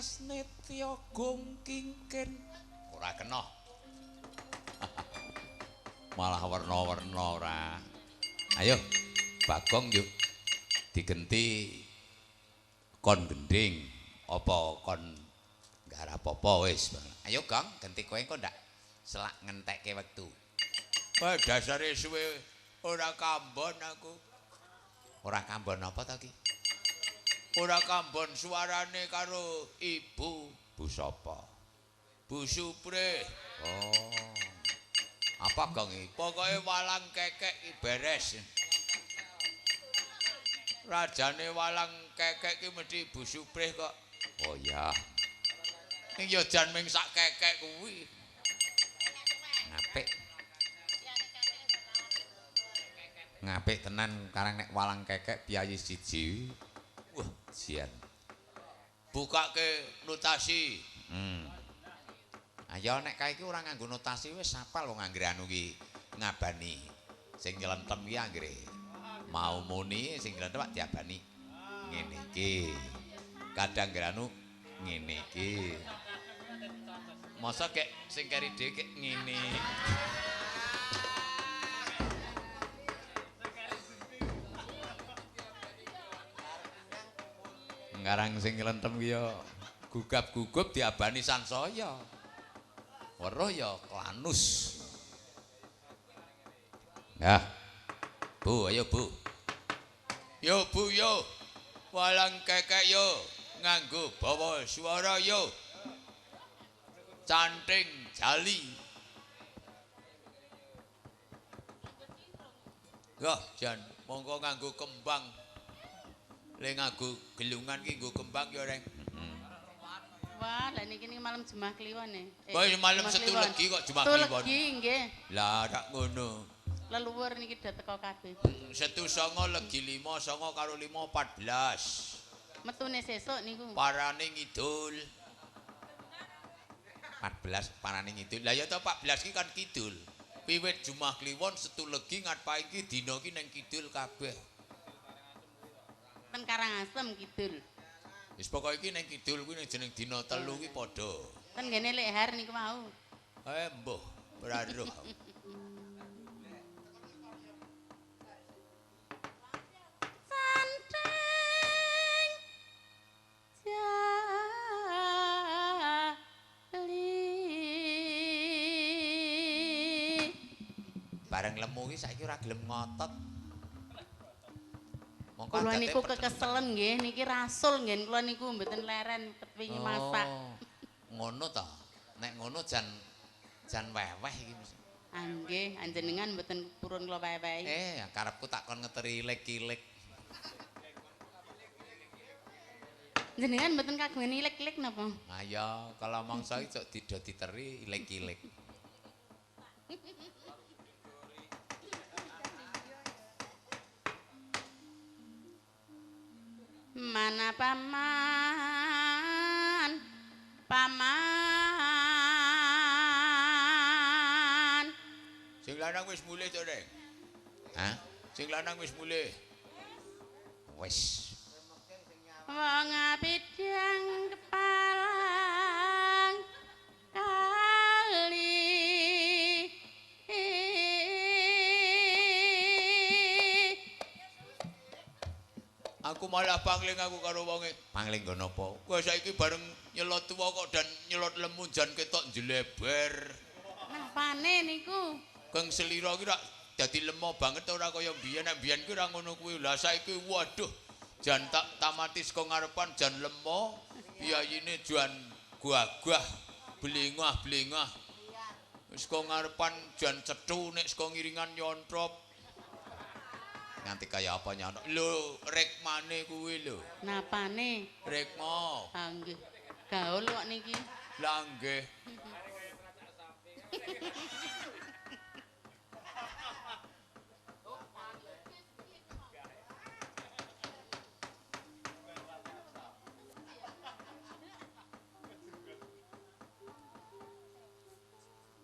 Mas Nitya Gong Kingkin. Ora kena. Malah werna-werna ora. Ayo Bagong yuk digenti kon gending apa kon garap apa wis. Ayo Gong, genti kowe engko ndak selak ngentekke wektu. Wah, dasare suwe ora kambon aku. Ora kambon apa ta ki? Ora kambon suarane karo ibu. Bu sapa? Bu Supre. Oh. Apa Gong iki? Pokoke walang kekek iki beres. Rajane walang kekek iki mesti Bu Supre kok. Oh iya. Ning ya jan ming sak kekek kuwi. Ngapik. Ngapik tenan karang nek walang kekek piyayi siji. Wah, jian. Bukake notasi. Ayo nek kae iki ora nganggo notasi wis apal wong anggere anu ki ngabani. Sing nylentem ki anggere mau muni sing nylentem pak diabani. Ngene iki. Kadang anggere anu ngene iki. Masa kek sing keri dhewe kek ngene. Ngarang sing nylentem ki ya gugap-gugup diabani sansaya. Weruh ya klanus. Nah. Bu, ayo Bu. Yo Bu yo. Walang kekek yo nganggo bawa suara yo. Canting jali. Wah, jan monggo nganggo kembang. Le nganggo gelungan ki nggo kembang ya, Reng. Wah, lah niki niki malam Jumat Kliwon e. Wah, malam Setu Legi kok Jumat Kliwon. Setu Legi nggih. Lah, rak ngono. Leluhur niki do teko kabeh. Setu 9 Legi 5, 9 karo 5 14. Metune sesuk niku. Parane ngidul. 14 parane ngidul. Lah ya to 14 ki kan kidul. Wiwit Jumat Kliwon Setu Legi ngatpa iki dina ki ning kidul kabeh. Ten Karangasem kidul. Wis pokoke iki ning kidul kuwi ning jeneng dina 3 ki padha. Ten ngene Lek Har niku mau. Eh mbuh, ora roh. Santing jali. Bareng lemu ki saiki ora gelem ngotot. Kula niku kekeselen nggih, niki rasul nggih kula niku mboten leren wingi masak. Ngono ta? Nek ngono jan jan weweh iki. Ah nggih, anjenengan mboten purun kula wewehi. Eh, karepku tak kon ngeteri ilik-ilik. Jenengan mboten kagungan ilik-ilik napa? Ah ya, kalau mangsa iki cok dido diteri ilik-ilik. Mana paman, paman. Sing lanang wis mulih to, Reng? Hah? Sing lanang wis mulih. Wis. Wong abidang kepalang kali. Aku malah pangling aku karo wonge. Pangling nggo napa? Kowe saiki bareng nyelot tuwa kok dan nyelot lemu jan ketok njleber. Napane niku? Keng selira ki rak dadi lemo banget ora kaya biyen. Nek biyen ki ora ngono kuwi. Lah saiki waduh, jan tak tamati saka ngarepan jan lemo, piyayine jan gagah, blengah-blengah. Saka ngarepan jan cethu nek saka ngiringan nyontrop. Nganti kaya apa nyono. Lho, rekmane kuwi lho. Napane? Rekma. Ha nggih. Gaul kok niki. Lah nggih.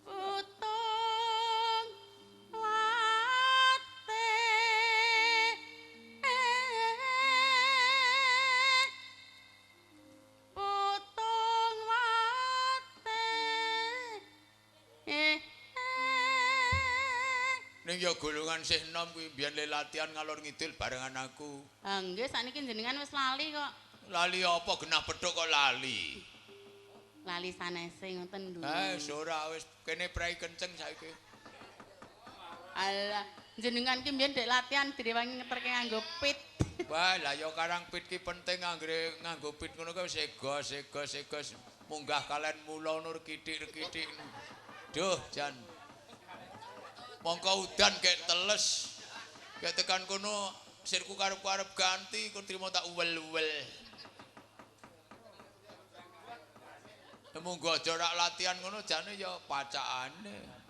Putung late putung Ning ya golongan sih enom kuwi biyen le latihan ngalor ngidul barengan aku. Ah nggih, sakniki jenengan wis lali kok. Lali apa genah pedhok kok lali? Lali sanese ngoten lho. Eh, ora wis kene prei kenceng saiki. Alah, jenengan ki mbiyen dek latihan direwangi ngeterke nganggo pit. Wah, lah ya karang pit ki penting anggere nganggo pit ngono kuwi wis ego, ego, ego munggah kalen mula nur kitik-kitik. Duh, jan. Mongko udan gek teles. Gek tekan kono sirku karep-karep ganti ku trimo tak uwel-uwel. Munggo aja rak latihan ngono jane ya pacakane.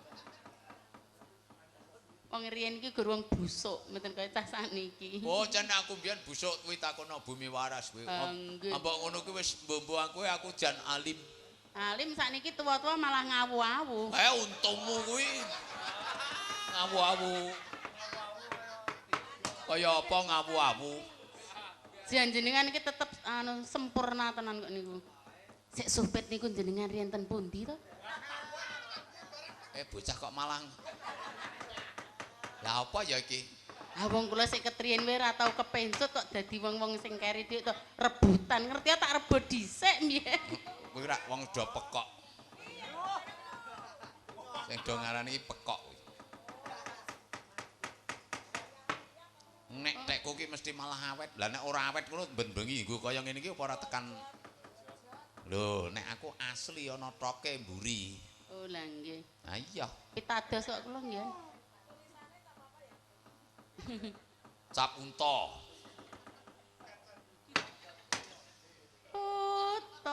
Wong riyen iki gur wong busuk, mboten kaya cah sakniki. Oh, jan aku mbiyen busuk kuwi takono bumi waras kuwi. Ambok ngono kuwi wis mbombo aku, aku jan alim. Alim sakniki tuwa-tuwa malah ngawu-awu. Eh, untungmu kuwi. Ngawu-awu. Kaya apa ngawu-awu? Jan jenengan iki tetep anu sempurna tenan kok niku. Sik supit niku jenengan riyen ten pundi to? Eh, bocah kok malang. Lah apa ya iki? Ah wong kula sik ketriyen wae ora tau kepencut kok dadi wong-wong sing keri dhek to rebutan. Ngerti ya tak rebut dhisik mbiyen. Kuwi rak wong do pekok. Sing do ngarani iki pekok kuwi. Nek tekku ki mesti malah awet. Lah nek ora awet ngono ben bengi nggo kaya ngene iki apa ora tekan. Lho, nek aku asli ana toke mburi. Oh lah nggih. Ha iya. Pitados kok kula nggih. Cap unta. Utang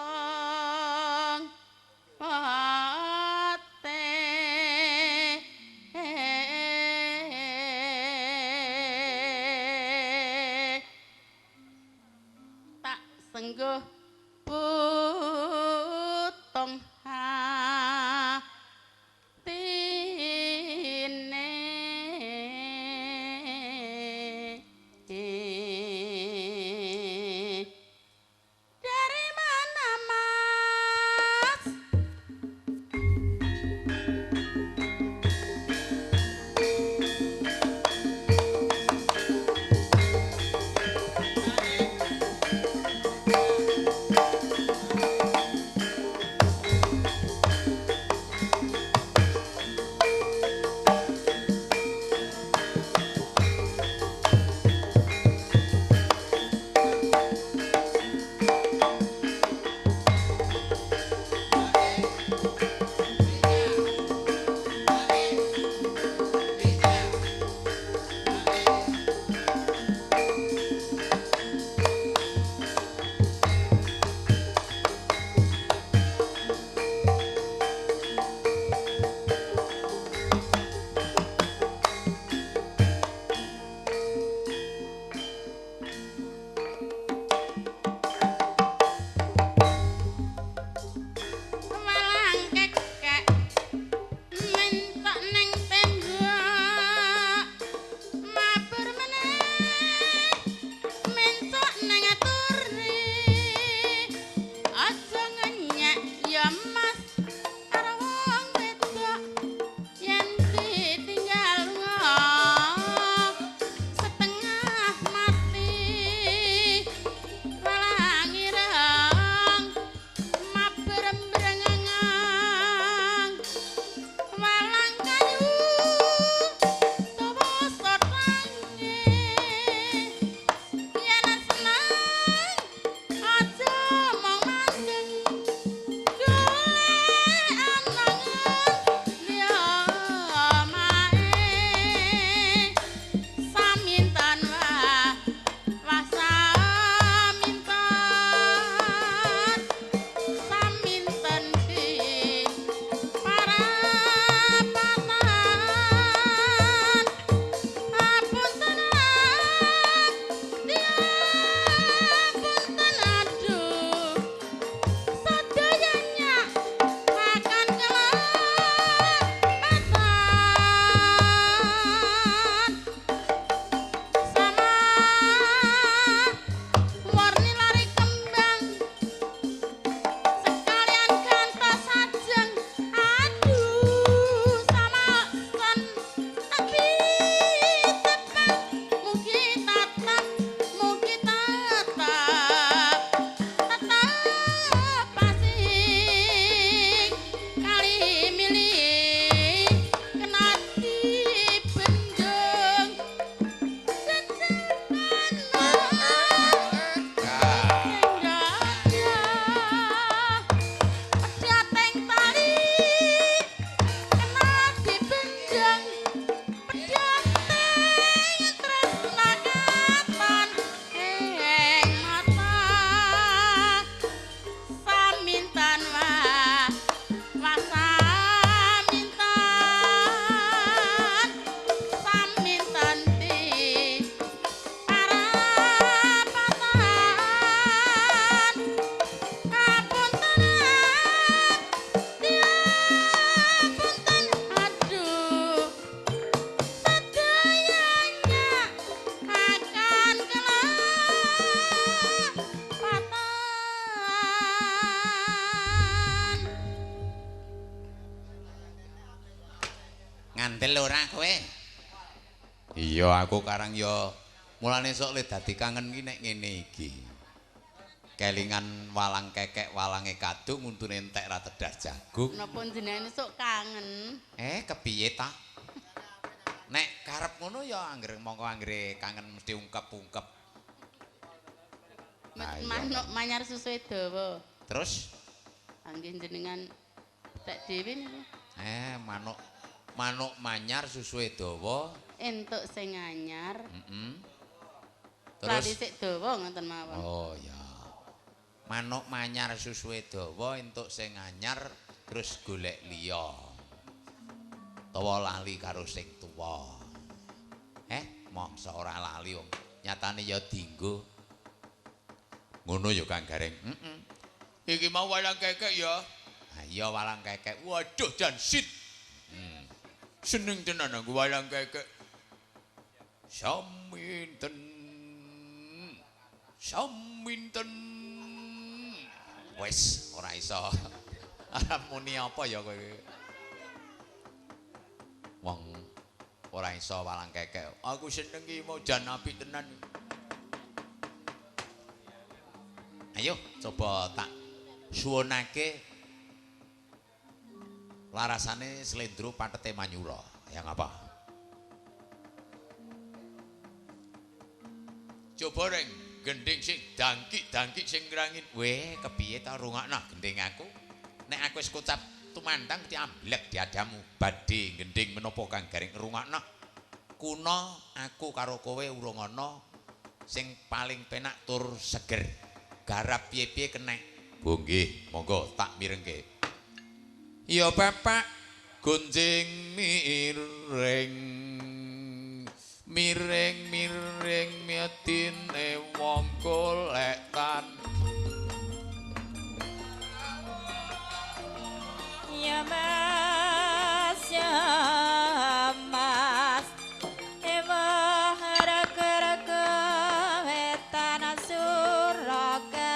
pate tak sengguh putung hatine. Dari mana Mas? Iya, aku karang ya mulane sok le dadi kangen ki nek ngene iki. Kelingan walang kekek walange kadung untune entek ra tedas jagung. Napa jenengan sok kangen? Kepiye ta? Nek karep ngono ya anggere mongko anggere kangen mesti ungkep-ungkep. Manuk manyar susuhe dawa. Terus? Nggih jenengan tek dhewe niku. Manuk manyar susuhe dawa. Entuk sing anyar. Heeh. Terus sik dawa ngoten mawon. Oh ya. Manuk manyar susuhe dawa entuk sing anyar terus golek liya. Tawa lali karo sing tuwa. Mongso ora lali wong. Nyatane ya dinggo. Ngono ya Kang Gareng. Heeh. Iki mau walang kekek ya. Ha iya walang kekek. Waduh jan sit. Seneng tenan aku walang kekek. Saminten. Saminten. Wis ora iso. Arep muni apa ya kowe. Wong ora iso walang kekek. Aku seneng iki mau jan apik tenan. Ayo coba tak suwunake larasane slendro patete Manyura. Yang apa? Coba reng gending sing dangkik-dangkik sing ngrangin. Weh, kepiye ta rungokno gending aku? Nek aku wis kocap tumandang mesti amblek diadamu. Badhe gending menapa Kang Gareng rungokno. Kuna aku karo kowe urung ana sing paling penak tur seger. Garap piye-piye kenek. Bu nggih, monggo tak mirengke. Ya bapak gonjing miring. Miring-miring mitine wong golek tan. Ya Mas, ya Mas, ewah rega-rega wetan Surakarta.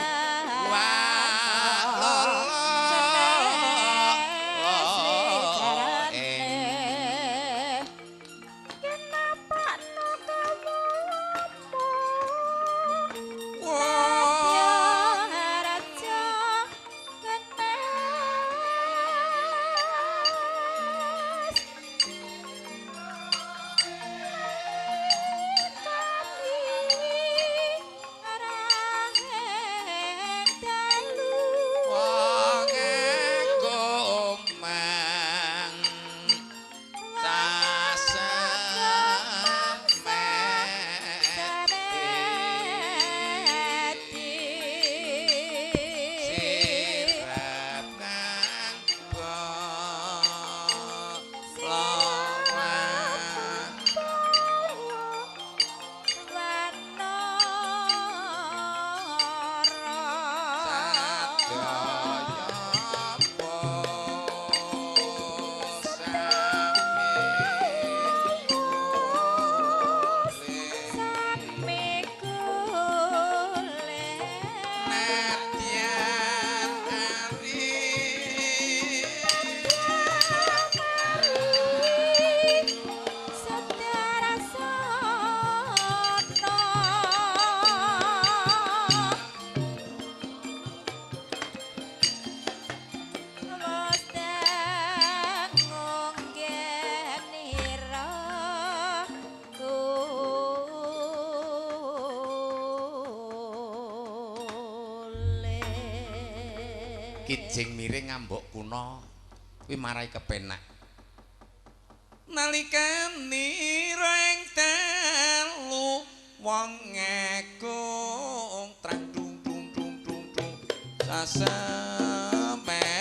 Kijing miring ngambok kuna kuwi marai kepenak. Nalikane reng telu wong ngekung trang dung dung dung dung dung sasemet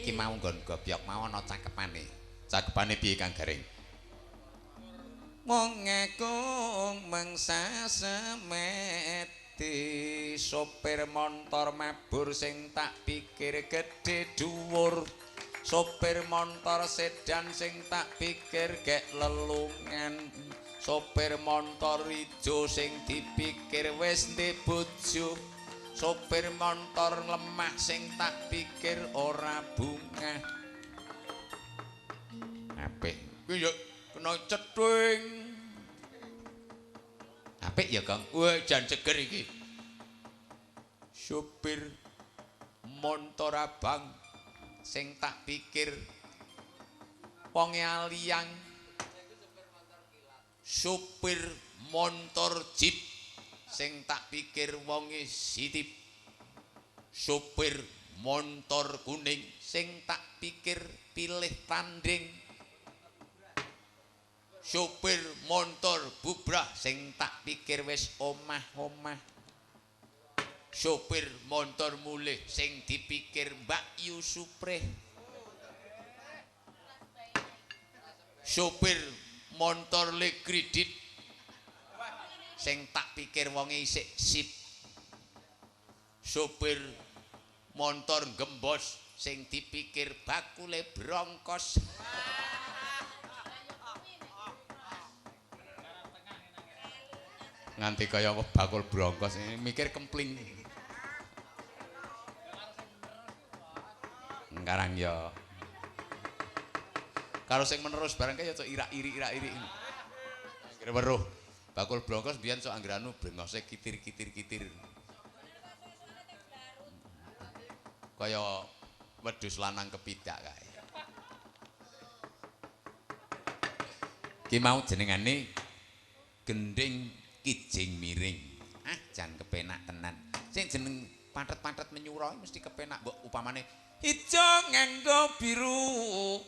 Iki mau nggon gobyok mau ana cakepane. Cakepane piye Kang Gareng? Wong ngakung mangsa semedi sopir montor mabur sing tak pikir gedhe dhuwur, sopir montor sedan sing tak pikir gek lelungan, sopir montor ijo sing dipikir wis ndek bojo, sopir montor lemah sing tak pikir ora bungah. Apik kuwi yo kena cething. Apik ya, Kang. Wah, jan seger iki. Sopir montor abang sing tak pikir wonge aliang, sopir montor jeep sing tak pikir wonge sitip, sopir montor kuning sing tak pikir pilih tanding, sopir montor bubrah sing tak pikir wis omah-omah, sopir montor mulih sing dipikir Mbak Yu Suprih, sopir montor le kredit sing tak pikir wonge isik sip, sopir montor gembos sing dipikir bakule brongkos. Nganti kaya bakul brongkos mikir kempling. Ngarang ya. Karo sing menerus barang kaya cok irak-iri-irak-iri. Anggere weruh bakul brongkos biyen sok anggere anu brengose kitir-kitir-kitir. Kaya wedhus lanang kepidak kae. Ki mau jenengane gending kijing miring. Ah, jan kepenak tenan. Sing jeneng pathet-pathet menyura mesti kepenak mbok upamane ijo nganggo biru,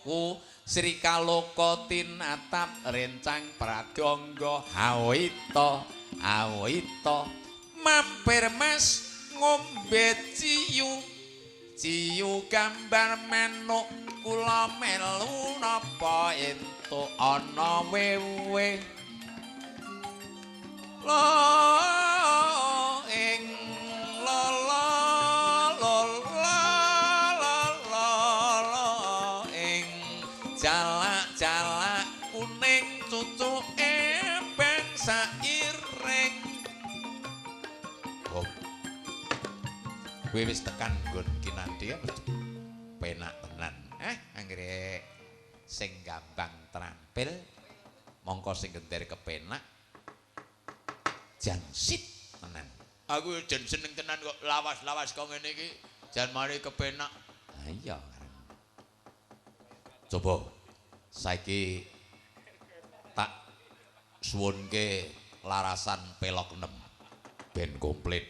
Sri Kaloka tinatap rencang pradangga awita awita mampir mas ngombe ciyu ciyu gambar manuk kula melu napa entuk ana wewe lo ing lo lo lo lo lo lo ing jalak-jalak kuning cucuke bangsa iring. Oh, kowe wis tekan nggon kinanthi penak tenan. Anggere sing gambang terampil mongko sing gender kepenak jan sit tenan. Aku jan seneng tenan kok lawas-lawas kok ngene iki jan mari kepenak. Ha iya. Coba saiki tak suwunke larasan pelok 6 ben komplit.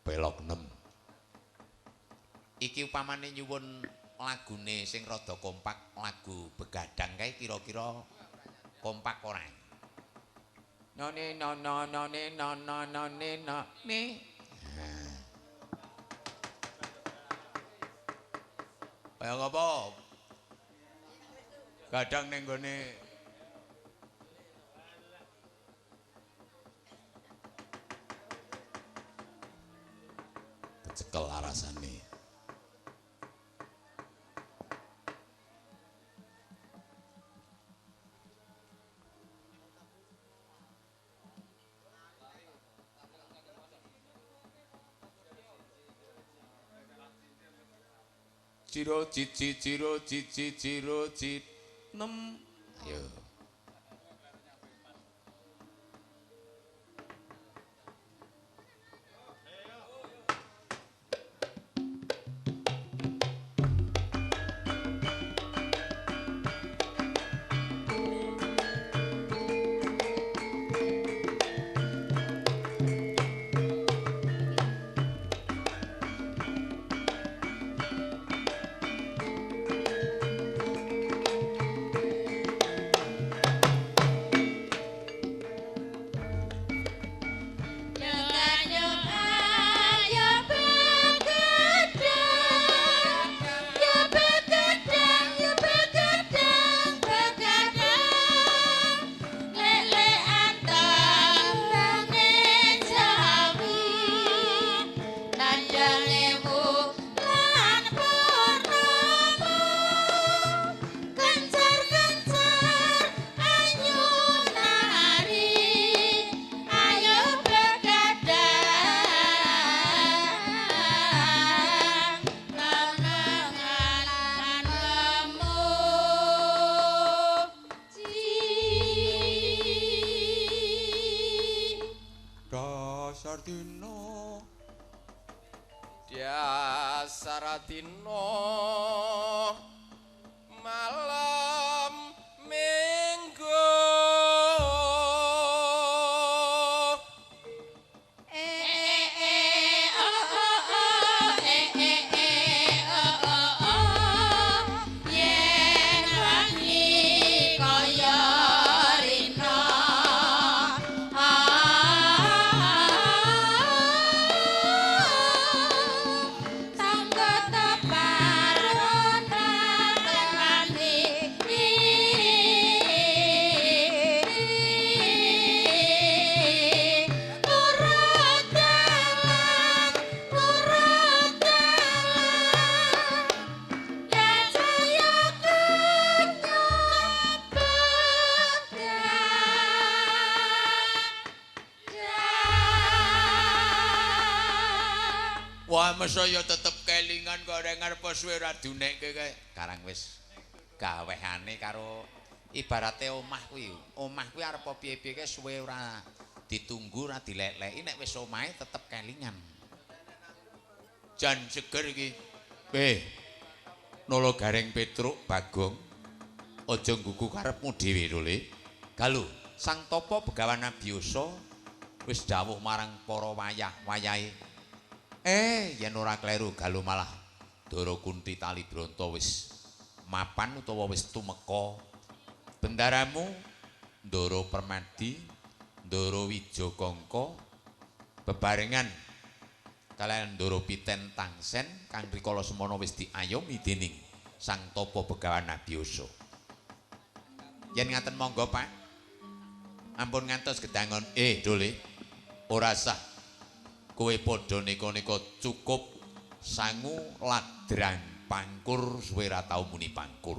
Pelok 6. Iki upamane nyuwun lagune sing rada kompak, lagu begadang kae kira-kira kompak ora? No ne no no no ne no no no ne no ne. Kaya ngapa? Kadang ning gone kecekel arasane. Ciro cici ciro cici ciro ci nem. Ayo. dina. Dasar dina malam minggu. Yen wangi kaya rina. Tangga teparona temani. Turut dalan, turut dalan. Jaya Wah, mesaya tetep kelingan kok ora ngarep suwe ora dunekke kae. Karang wis gawehane karo ibarate omah kuwi. Omah kuwi arep piye-piye kae suwe ora ditunggu, ora dileleki, nek wis omahe tetep kelingan. Jan seger iki. Nolo Gareng Petruk Bagong, aja nggugu karepmu dhewe lho, Le. Galuh, Sang Tapa Begawan Abiyasa wis dawuh marang para wayah-wayahe. Yen ora kleru Galuh malah Dara Kunti Tali Branta wis mapan utawa wis tumeka. Bendaramu Ndara Permadi, Ndara Wijakangka bebarengan kaliyan Ndara Piten Tangsen kang rikala semana wis diayomi dening Sang Tapa Begawan Abiyasa. Yen ngaten monggo, Pak. Ampun ngantos gedangon. Dole. Ora sah kowe padha neka-neka, cukup sangu ladrang pangkur suwe ra tau muni pangkur.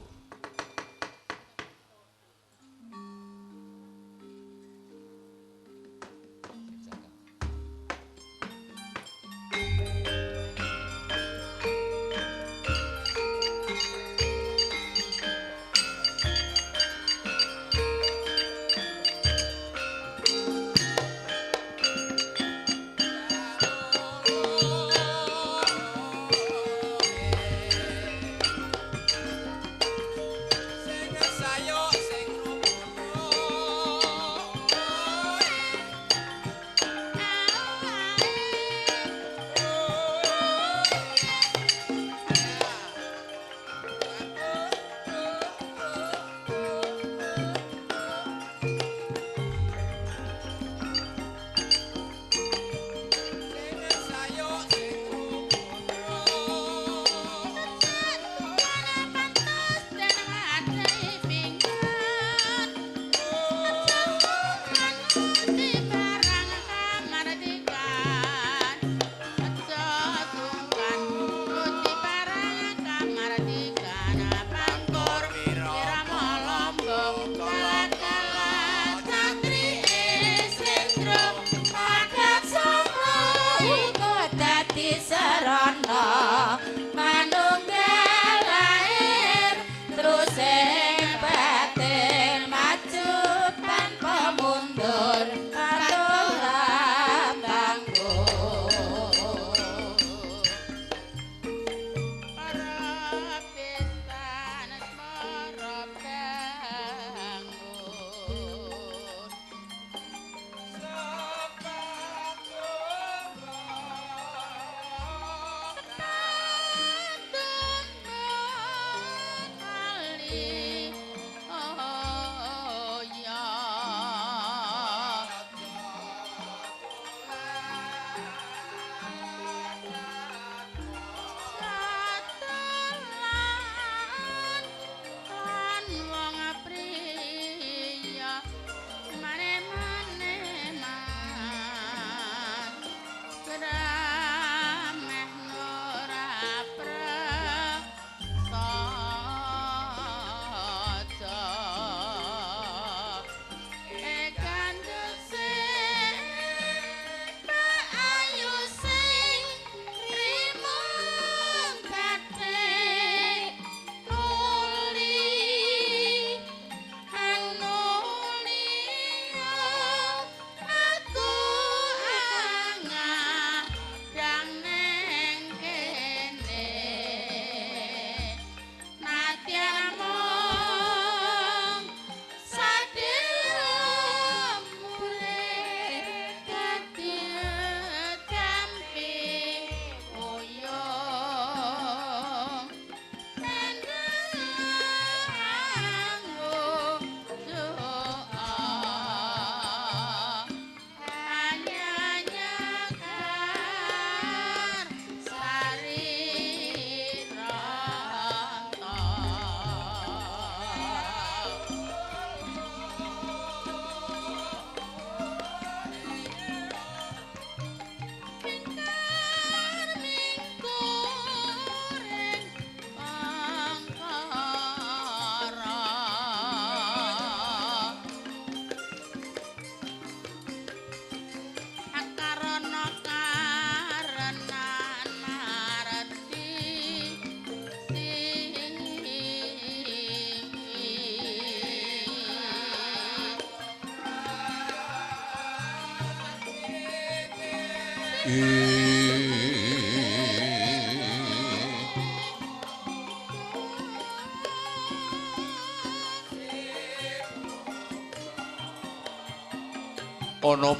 Ana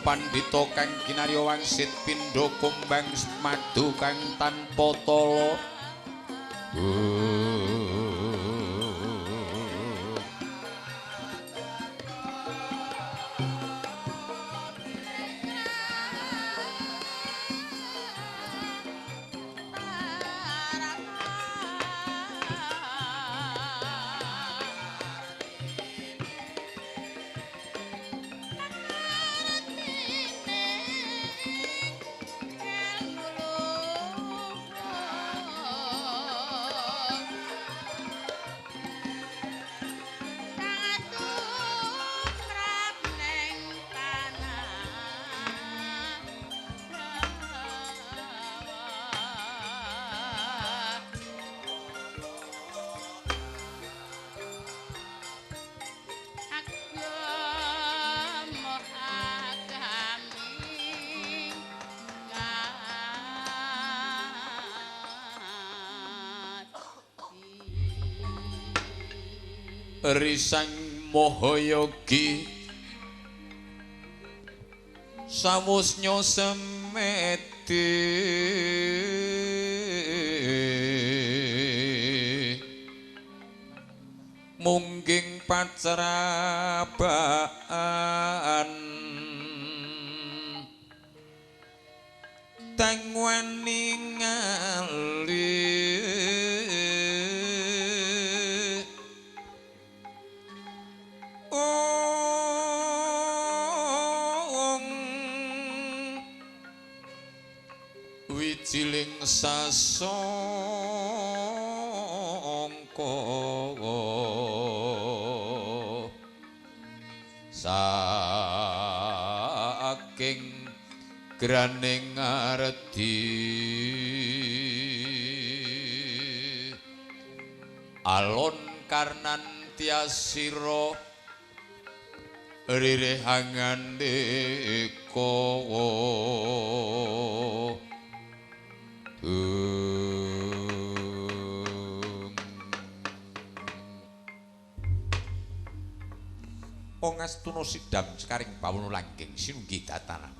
pandhita kang kinarya wangsit pindha kumbang madu kang tanpa tala. Risang Mahayogi sawusnya semedi mungging pacrabaan tangwani ngali wijiling sasongko saking graning ngardi alon karnan tiasira ririh angandika. Pangastuna sidam sekaring bawana langgeng sinunggih dataran.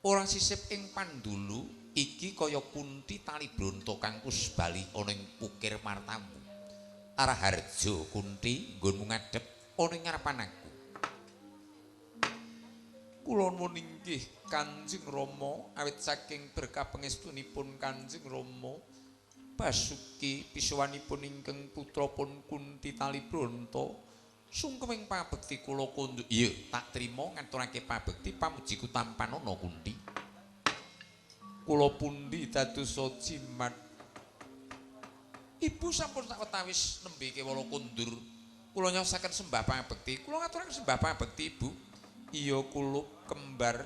Ora sisip ing pandulu iki kaya kunti tali bronto kang kusbali ana ing pukir martamu. Araharjo Kunti nggonmu ngadhep ana ing ngarepan aku. Kula nuwun inggih Kanjeng Rama, awit saking berkah pangestunipun Kanjeng Rama Basuki pisuwanipun ingkang putra pun Kunti Tali Bronto sungkeming pabekti kula kondhu. Iya, tak trima ngaturake pabekti pamujiku tampanana Kunti. Kula pundi dadosa jimat. Ibu sampun sawetawis nembe kewala kondur. Kula nyaosaken sembah pabekti. Kula ngaturaken sembah pabekti, Ibu. Iya kulup kembar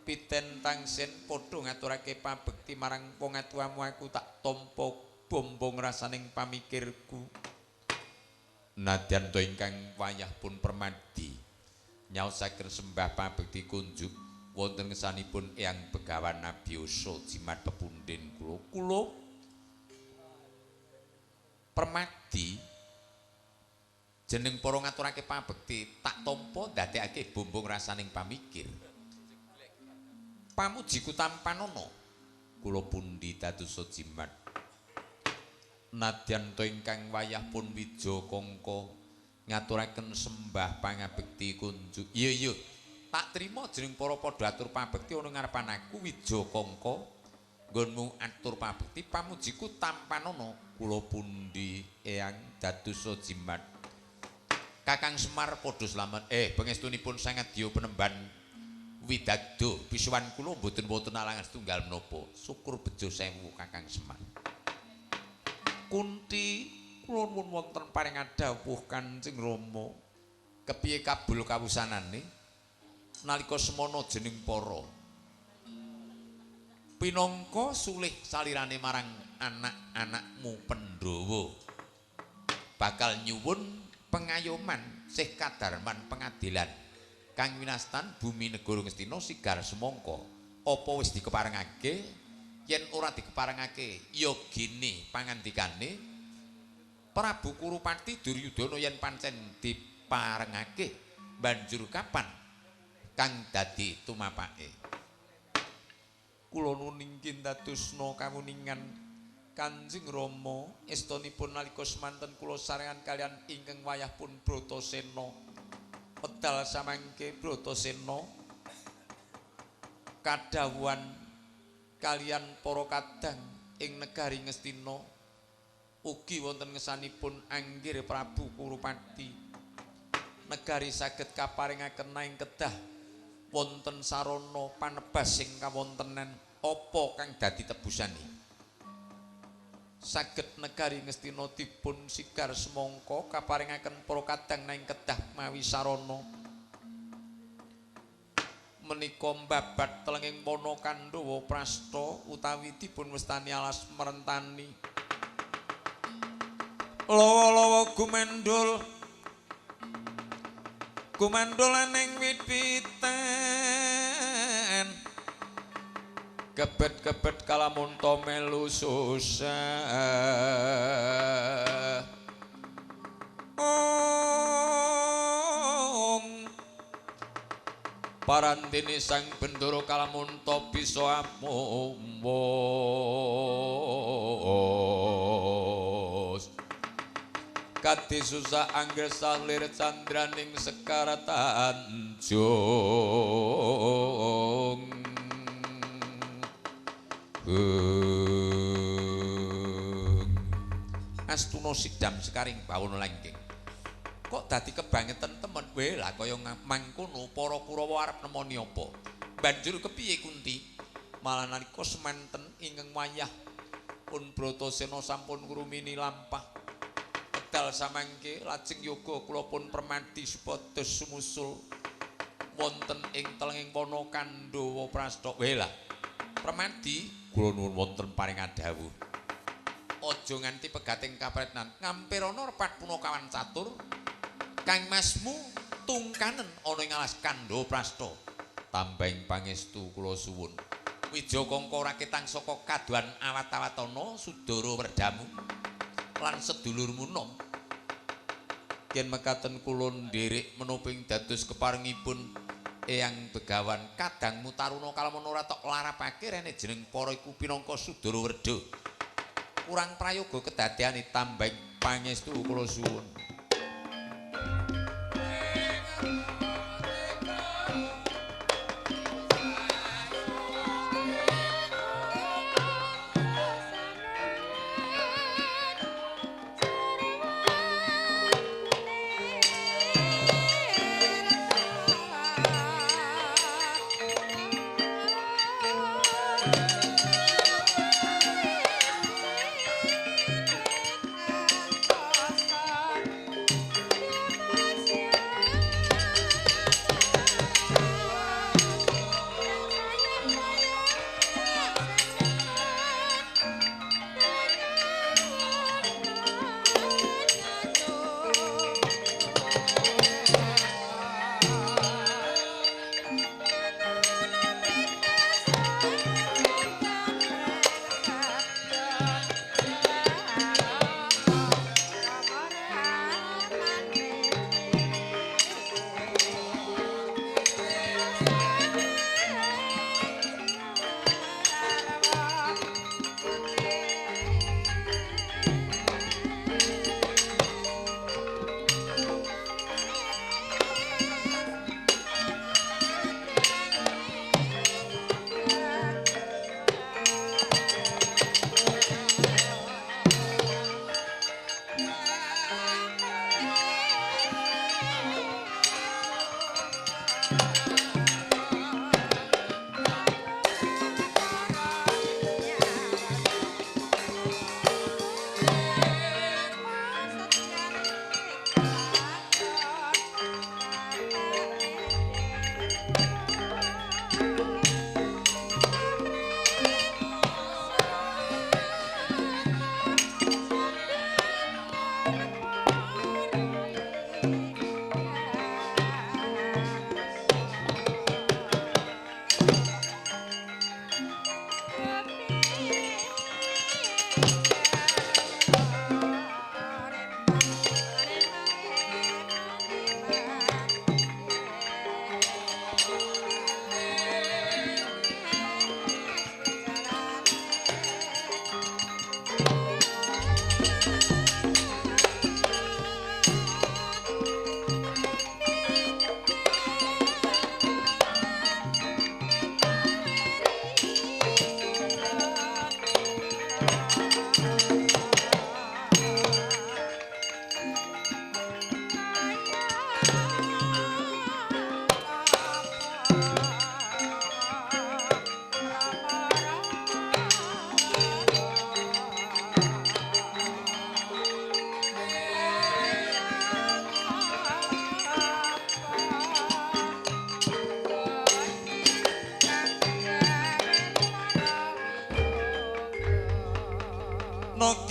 piten tangsen padha ngaturake pabekti marang pangatuamu aku tak tampa bombong rasaning pamikirku. Nadyan to ingkang wayah pun permadi nyaosaken sembah pabekti kunjuk wonten ngesanipun Eyang Begawan Nabiyasa jimat pepunden kula. Kula permadi jeneng para ngaturake pabekti tak tampa ndadekake bombong rasaning pamikir. Pamujiku tampanana kula pundi dadosa jimat. Nadyan to ingkang wayah pun Wijakangka ngaturaken sembah pangabekti kunjuk. Iya iya, tak trima jeneng para padha atur pabekti ana ngarepan aku Wijakangka nggonmu atur pabekti pamujiku tampanana kula pundi Eyang dadosa jimat. Kakang Semar padha slamet. Pangestunipun sangadya penemban widagdo pisuwan kula mboten wonten alangan setunggal menapa. Syukur bejo sewu Kakang Semar. Kunti kula nuwun wonten paring dawuh Kanjeng Rama. Kepiye kabul kawusanane nalika semana jeneng para pinangka sulih salirane marang anak-anakmu Pandhawa bakal nyuwun pengayoman sih kadarman pengadilan Kang winastan bumi negara Ngastina sigar semangka. Apa wis dikeparengake? Yen ora dikeparengake, ya gene pangandikane Prabu Kurupati Duryudana yen pancen diparengake, banjur kapan kang dadi tumapake? Kula nuwun inggih dadosna kawuningan Kanjeng Rama, estunipun nalika semanten kula sarengan kalian ingkang wayah pun Bratasena. Wedal samangke Bratasena kadhawuhan kalian para kadang ing negari Ngastina ugi wonten ngesanipun Anggir Prabu Kurupati. Negari saged kaparingaken naing kedah wonten sarana panebas sing kawontenan apa kang dadi tebusane. Saged negari Ngastina dipun sigar semangka kaparingaken para kadang naing kedah mawi sarana. Menika mbabat telenging wana Kandhawa Prasta utawi dipun wastani alas Merentani. Lawa-lawa gumandul gumandul ning wit-witan, kebet-kebet kalamunta melu susah. Ong parantene sang Bendara kalamunta bisa amumus. Kadi susah angger salir candraning sekar tanjung. Astuna sidam sekaring bawana langgeng. Kok dadi kebangetan temen? Weh lah kaya mangkono para Kurawa arep nemoni apa? Banjur kepiye Kunti? Malah nalika semanten ingkang wayah pun Bratasena sampun ngrumini lampah. Wedal samangke lajeng yoga kula pun permadi supados sumusul wonten ing telenging wana Kandhawa Prasta. Weh lah permadi kula nuwun wonten paring dawuh. Aja nganti pegating kapretnan. Ngampirana repat punakawan catur kang masmu tungkanen ana ing alas Kandhawa Prasta. Tambahing pangestu kula suwun. Wijakangka raketang saka kaduhan awat-awatana Sudara Werdamu lan sedulurmu nom. Yen mekaten kula nderek menoping dados keparengipun Eyang Begawan kadangmu Taruna kalamun ora tok larapake rene jeneng para iku pinangka Sudara Werda. Kurang prayoga kedadeane tambahing pangestu kula suwun. Thank you.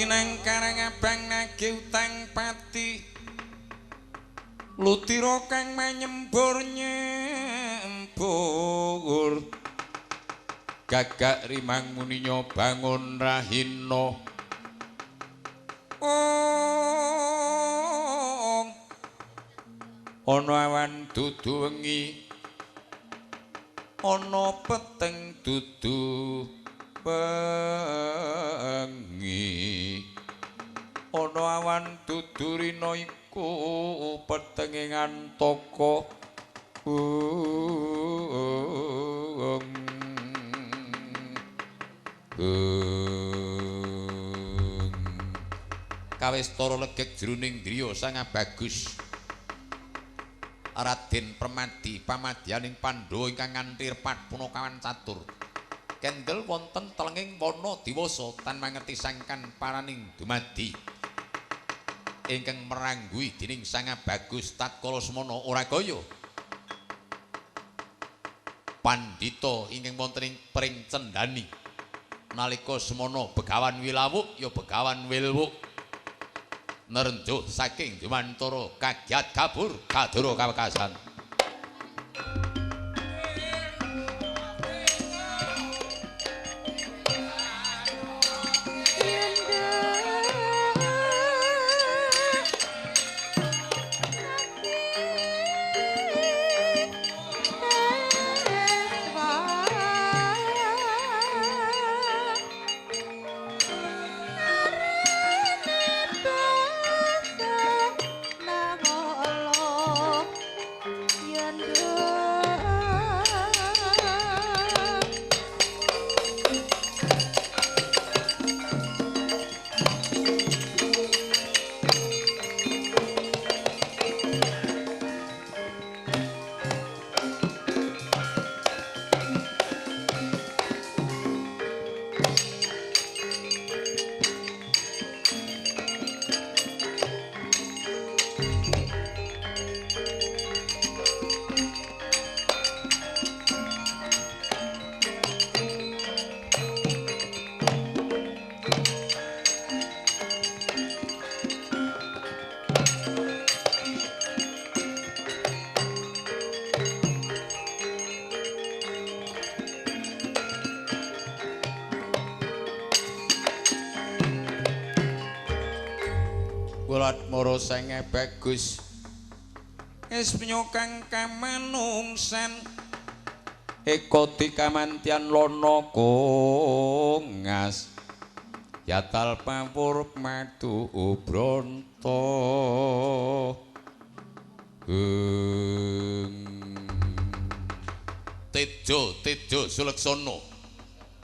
Kinang karang abang nagih utang pati lutira kang manyembur nyembur gagak rimang muninya bangun rahina ong ana awan dudu wengi ana peteng dudu bengi ana awan dudu rina iku petenge ngantaka kawistara legek jroning driya sangat bagus Raden Permadi pamadyaning Pandhawa ingkang nganthi repat punakawan catur kendel wonten telenging wana diwasa tan mangerti sangkan paraning dumadi ingkang meranggui dening Sang Bagus tatkala semana ora kaya pandhita ingkang wonten ing pring cendhani nalika semana Begawan Wilawuk ya Begawan Wilwuk nerenjuh saking jumantara kagiat kabur kadura kawekasan. Moro sange bagus esmya kang kamanungsan eka dikamantian lana kongas yatal pawur madu bronto Tejo tejo Suleksana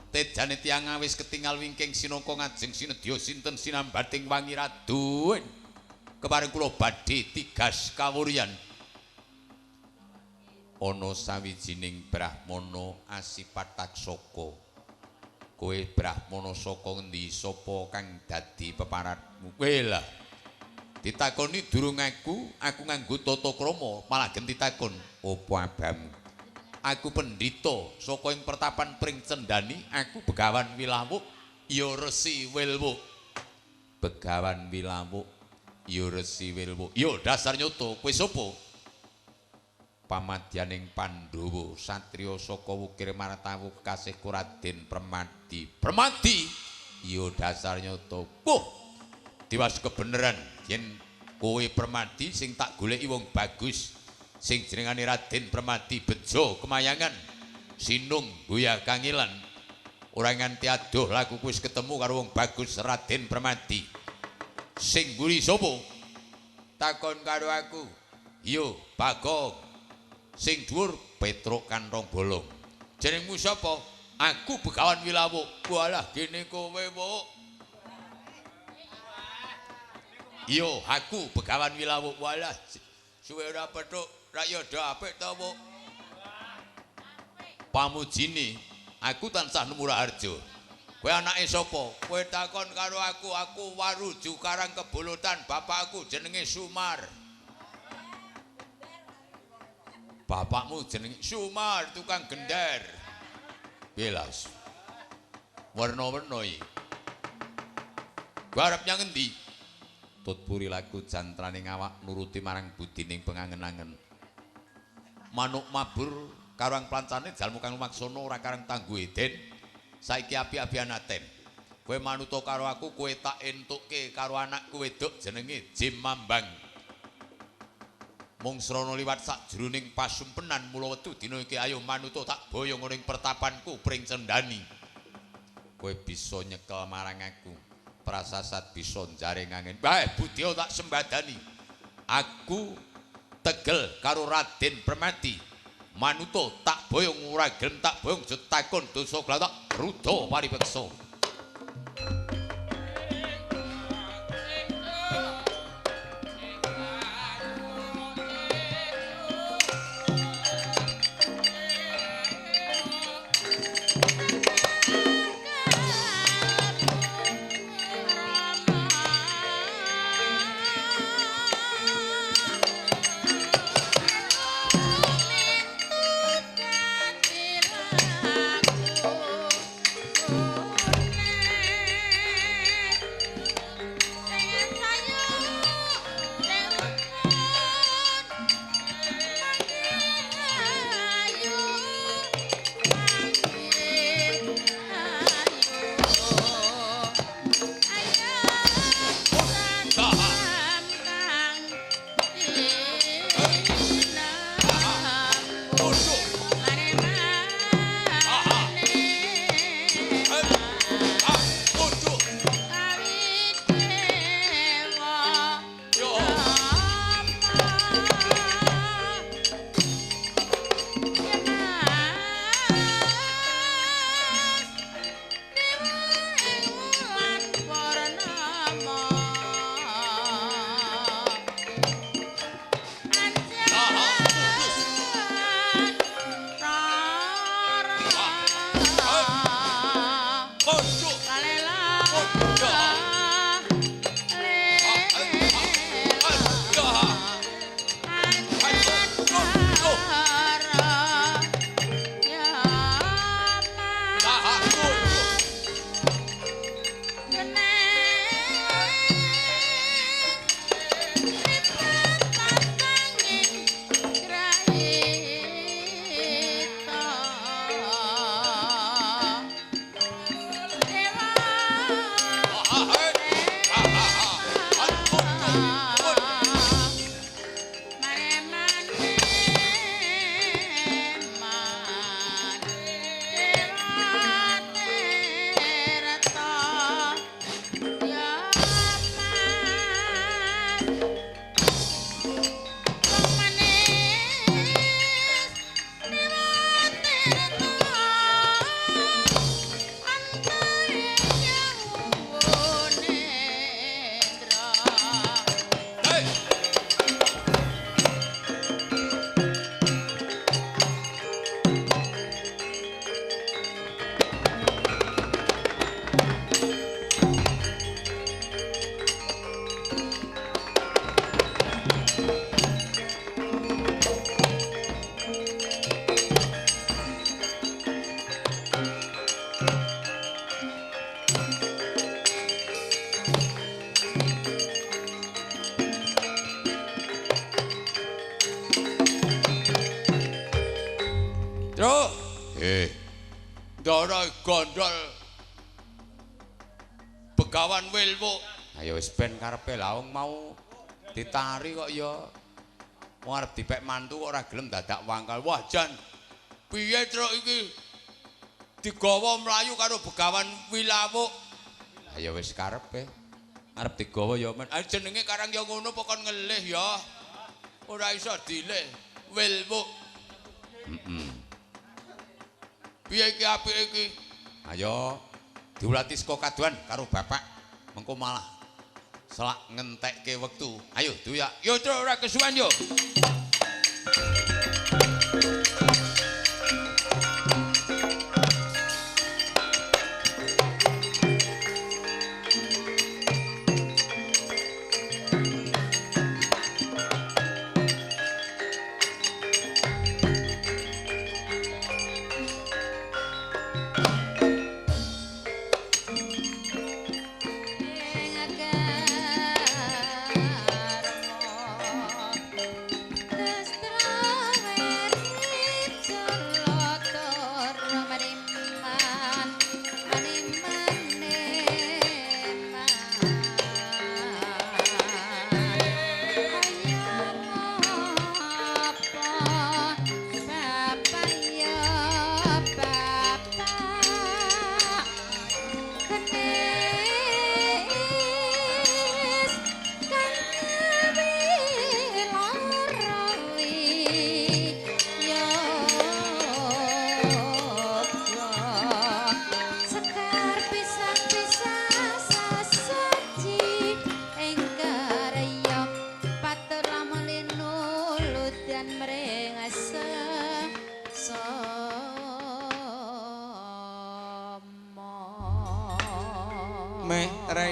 tejane tiyang awis ketingal wingking sinangka ngajeng sinedya sinten sinambating wangi raduen keparing kula badhe tigas kawuryan ana sawijining brahmana asipat taksaka. Kowe brahmana saka ngendi, sapa kang dadi peparatmu? Kowe lah ditakoni durung aku nganggo tata krama malah genti takon opo abamu. Aku pendhita saka ing pertapan Pring Cendhani, aku Begawan Wilawuk ya Resi Wilwuk. Begawan Wilawuk ya Resi Wilwuk. Ya dasar nyoto, kowe sapa? Pamadyaning Pandhawa satriya saka Wukir Martawu kasih Raden Permadi. Permadi ya dasar nyoto. Wuh, tiwas kebeneran yen kowe Permadi sing tak goleki wong bagus sing jenengane Raden Permadi bejo kemayangan sinung buya kangilan ora nganti adoh laku wis ketemu karo wong bagus Raden Permadi. Sing mburi sapa? Takon karo aku. Yo Bagong. Sing dhuwur Petruk Kanthong Bolong. Jenengmu sapa? Aku Begawan Wilawuk. Walah gene kowe, Wuk. Yo aku Begawan Wilawuk. Walah suwe ora petuk, rak yo do apik to, Wuk. Pamujine aku tansah nemu Raharja. Kowe anake sapa? Kowe takon karo aku, aku Waruju Karang Kebolotan, bapakku jenenge Sumar. Bapakmu jenenge Sumar, tukang gender. Belas. Werna-werna iki. Kowe arep nyang endi? Tut puri laku jantrane ngawak nuruti marang budining pengangen-angen. Manuk mabur karo ang plancane jalmu kang lumaksana ora karang tangguhe Den. Saiki api-apian aten. Kowe manuta karo aku, kowe tak entukke karo anakku wedok jenenge Jim Mambang. Mung srana liwat sakjroning pasumpenan mula wetu dina iki ayo manuta tak boyong ning pertapanku Pring Cendani. Kowe bisa nyekel marang aku. Prasasat bisa njaring angin. Bae budya tak sembadani. Aku tegel karo Raden Permati. Manuta tak boyong ora gelem tak boyong aja takon dosa glatak ruda paripeksa. Truk. Ndara gondol Begawan Wilwuk. Ayo wis ben karepe lah wong mau ditari kok ya. Wong arep dipek mantu kok ora gelem dadak wangkal. Wah jan piye truk iki? Digawa mlayu karo Begawan Wilawuk. Ayo wis karepe. Arep digawa ya men. Ah jenenge karang ya ngono apa kon ngelih ya. Ora iso dilih Wilwuk. Heeh. Piye iki apike iki? Ayo diulati saka kaduan karo bapak. Mengko malah selak ngentekke wektu. Ayo duyak. Yo truk ora kesuwen yo. Ing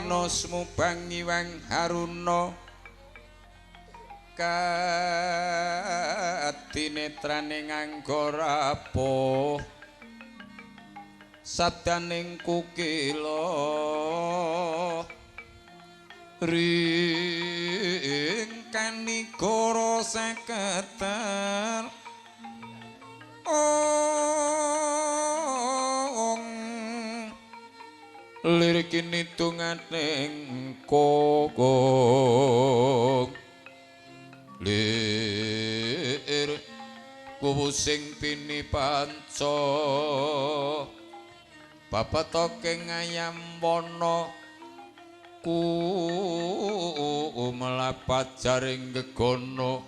Sena sumubang ngiwang haruna kadinetraning angga rapuh sabdaning kukila ring kanigara seketer ong lirik kinitungane kokong lir kuwu sing pini panca babatoke ngayam wana ku melapat jaring gegono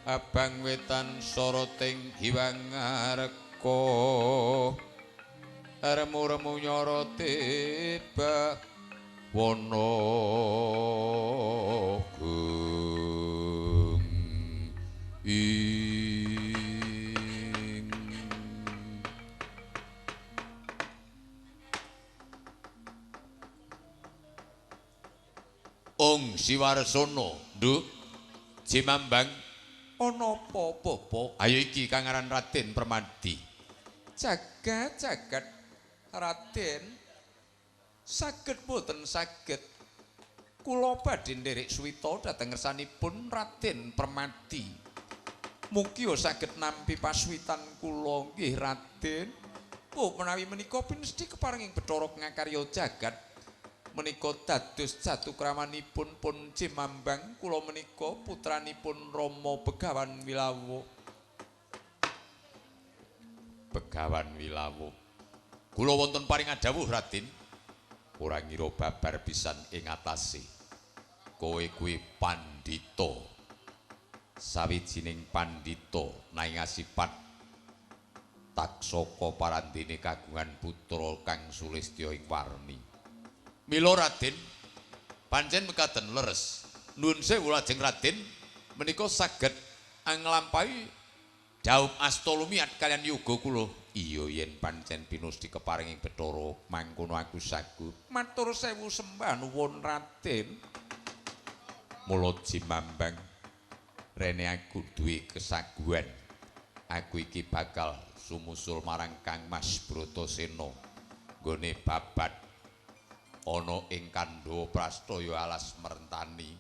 abang wetan soroting hiwangareka remu-remu nyara tiba wana gung ing. Ong Siwarsono, Nduk Jimambang, ana apa-apa? Ayo iki kang aran Raden Permadi. Jagat jagat Raden saged boten saged kula badhe nderek suwita dhateng ngersanipun Raden Permadi. Mugi saged nampi pasuwitan kula nggih Raden. Oh menawi menika pinesthi keparenging Bathara ngakarya jagat menika dados jatukramanipun pun Jimambang kula menika putranipun Rama Begawan Wilawa. Begawan Wilawa. Kula wonten paring dawuh Raden. Ora ngira babar pisan ing atase. Kowe kuwi pandhita. Sawijining pandhita nanging asipat taksaka parandene kagungan putra kang sulistya ing warni. Mila Raden pancen mekaten leres. Nuwun sewu lajeng Raden menika saged nglampahi dhaup asta lumiat kaliyan yoga kula. Iya yen pancen pinusti keparing Bathara mangkono aku sagup. Matur sewu sembah nuwun Raden. Mula Jimambang rene aku duwe kesaguhan. Aku iki bakal sumusul marang Kang Mas Bratasena nggone babat ana ing Kandhawa Prastaya alas Mertani.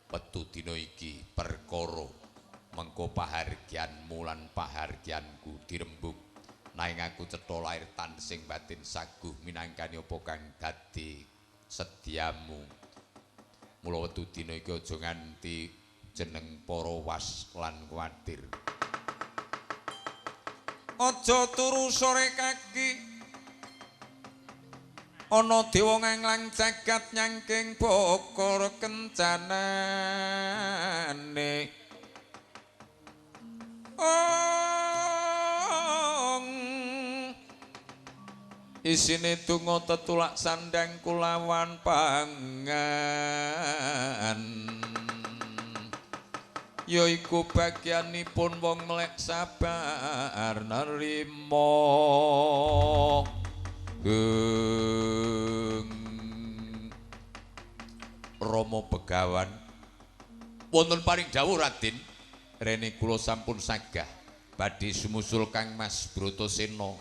Petu dina iki perkara mengko pahargyanmu lan pahargyanku dirembug. Nanging aku cetha lair tansing batin saguh minangkani apa kang dadi sedyamu. Mula wetu dina iki aja nganti jeneng para was lan kuwatir. Aja turu sore kaki ana dewa nganglang jagat nyangking bokor kencanane. Ong isine donga tetulak sandang kulawan pangan yaiku bagianipun wong melek sabar nerima. Geng Rama Begawan wonten paring dawuh Raden rene kula sampun sagah badhe sumusul Kang Mas Bratasena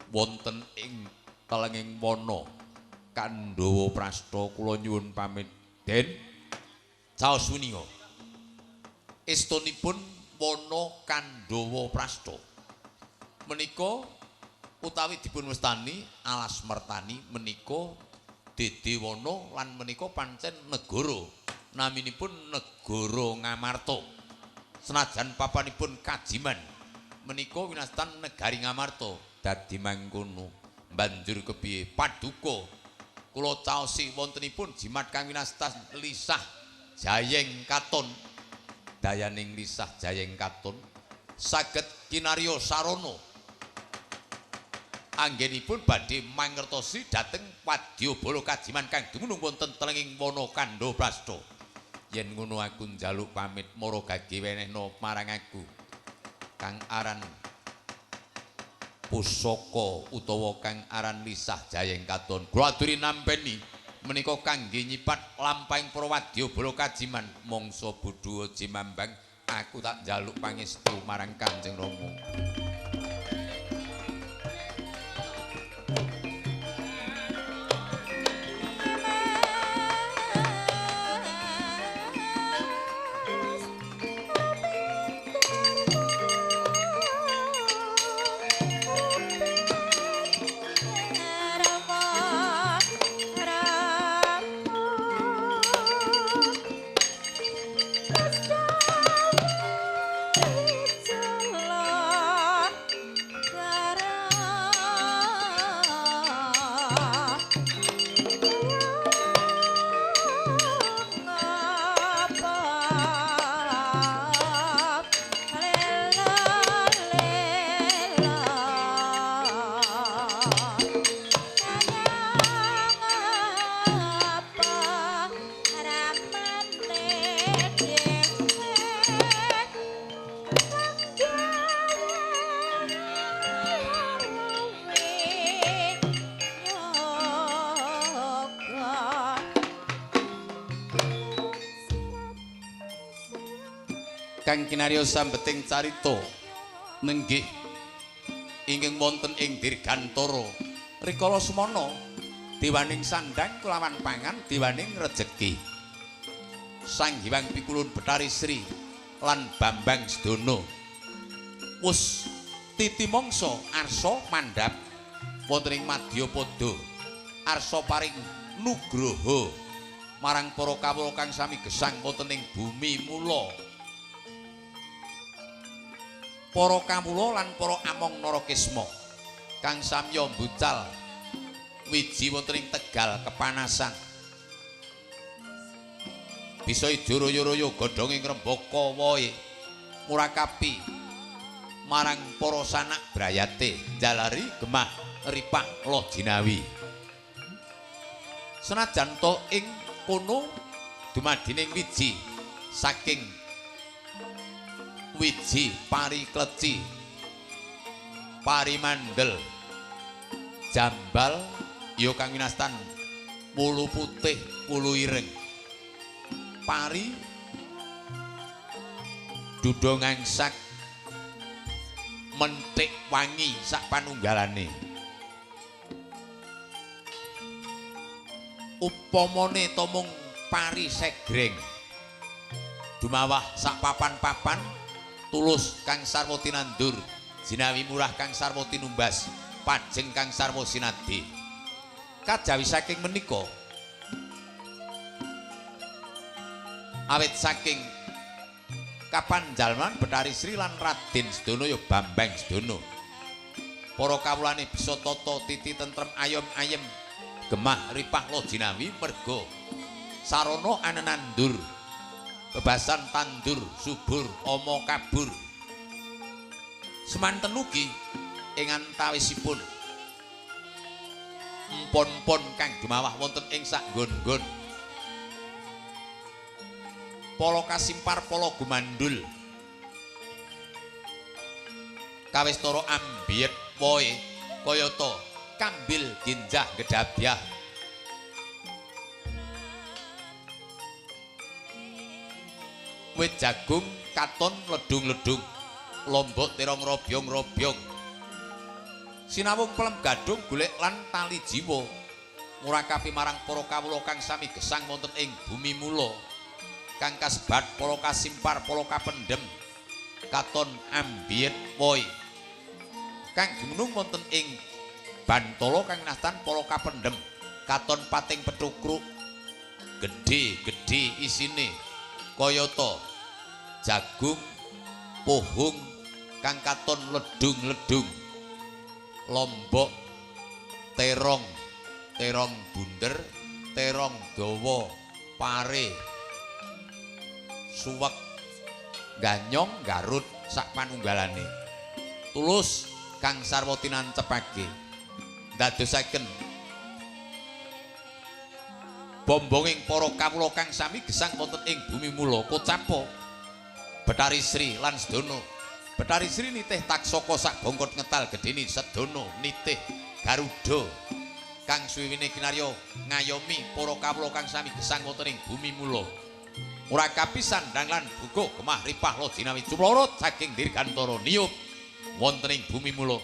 wonten ing telenging wana Kandhawa Prasta. Kula nyuwun pamit Den. Caos wuninga estunipun wana Kandhawa Prasta menika utawi dipun wastani alas Mertani menika Dedewana lan menika pancen negara naminipun negara Ngamarta. Senajan papanipun Kajiman menika winastan negari Ngamarta. Dadi mangkono banjur kepiye paduka kula caosi wontenipun jimat kang winastan lisah jayeng katon. Dayaning lisah jayeng katon saged kinarya sarana anggenipun badhe mangertosi dhateng wadyabala Kajiman kang dumunung wonten telenging wana Kandhawa Prasta. Yen ngono aku njaluk pamit mara gage wenehna marang aku kang aran Pusaka utawa kang aran lisah jayeng katon. Kula aturi nampeni menika kangge nyipat lampahing para wadya bala kajiman mangsa bodho jimambang aku tak njaluk pangestu marang Kanjeng Rama. Kang kinarya sambeting carita nenggih ingkang wonten ing Dirgantara rikala semana dewaning sandang kelawan pangan dewaning rejeki Sang Hyang Pikulun Bethari Sri lan Bambang Sedana wus titi mangsa arsa mandhap wonten ing Madyapada arsa paring nugraha marang para kawula kang sami gesang wonten ing bumi mula. Para kawula lan para among Narakisma kang samya mbucal wiji wonten ing Tegal kepanasan bisa ijo royo-royo godhonge ngrembaka wohe murakapi marang para sanak brayate njalari gemah ripah lo jinawi. Senajan to ing kono dumadining wiji saking wiji pari kleci, pari mandel, jambal ya kang winastan wulu putih, wulu ireng, pari duda ngangsak mentik wangi sak panunggalane. Upamane to mung pari segreng dumawah sak papan-papan tulus kang sarwa tinandur, jinawi murah kang sarwa tinumbas, pajeng kang sarwa sinadi. Kajawi saking menika awit saking kapanjalman Bethari Sri lan Raden Sedana ya Bambang Sedana. Para kawulane bisa tata titi tentrem ayom ayem gemah ripah lo jinawi merga sarana anenandur bebasan tandur subur ama kabur. Semanten ugi ing antawisipun empon-empon kang dumawah wonten ing sak nggon-nggon pala kasimpar pala gumandul kawistara ambyet wohe kayata kambil ginjah gedabyah. Wit jagung katon ledung-ledung, lombok terong robyong-robyong, sinawung pelem gadung golek lan tali jiwa murakapi marang para kawula kang sami gesang wonten ing bumi mula kang kasebat pala kasimpar pala kapendhem katon ambyet wohe kang dumunung wonten ing bantala kang nastan pala kapendhem katon pating pethukruk gedhe-gedhe isine kayata jagung pohong kang katon ledung-ledung, lombok terong, terong bunder, terong dawa, pare, suwek, ganyong, garut sak panunggalane. Tulus kang sarwa tinancepake ndadosaken bombonging para kawula kang sami gesang wonten ing bumi mula kocapo Bethari Sri lan Sedana. Betari Sri nitih taksaka sak bongkot ngetal gedhene sedana nitih Garuda kang suwiwine kinarya ngayomi para kawula kang sami gesang wonten ing bumi mula. Ora kapisan ndang lan buka gemah ripah lo jinawi cumlorot saking dirgantara niyup wonten ing bumi mula.